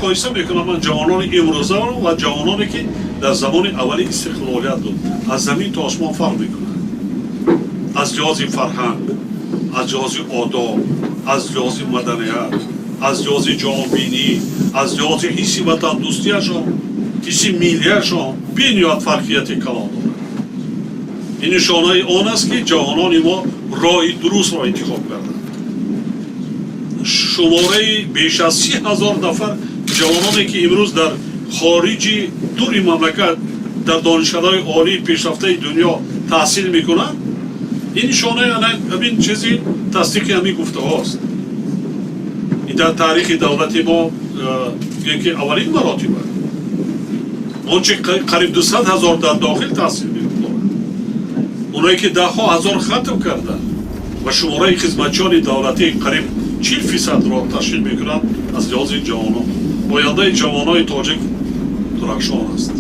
Муқоиса мекунам ман ҷавонони имрӯзаро ва ҷавононе, ки дар замони аввали истиқлолият буд, аз замин то осмон фарқ мекунад. Аз лиҳози фарҳанг, аз лиҳози одоб, аз лиҳози маданият, аз лиҳози ҷаҳонбинӣ, аз лиҳози ҳисси ватандӯстиашон, ҳисси миллияшон бениҳоят фарқияти калон дорад. Ин нишонаи он аст, ки ҷавонони мо роҳи дурустро интихоб карданд. Шумораи беш аз 30 000 нафар ҷавононе, ки имрӯз дар хориҷи дури мамлакат дар донишкадаҳои олии пешрафтаи дунё таҳсил мекунанд, ин нишонаи ҳамин чизи тасдиқи ҳамин гуфтаҳост. Ин дар таърихи давлати мо гӯем, ки аввалин маротиба он чи қариб 200 000 дар дохил таҳсил дорад, оное ки даҳҳо ҳазор хатм карданд ва шумораи хизматчиёни давлатӣ қариб 40 фисадро ташкил мекунанд аз лиҳози ҷавонон. Ояндаи ҷавонони тоҷик дурахшон аст.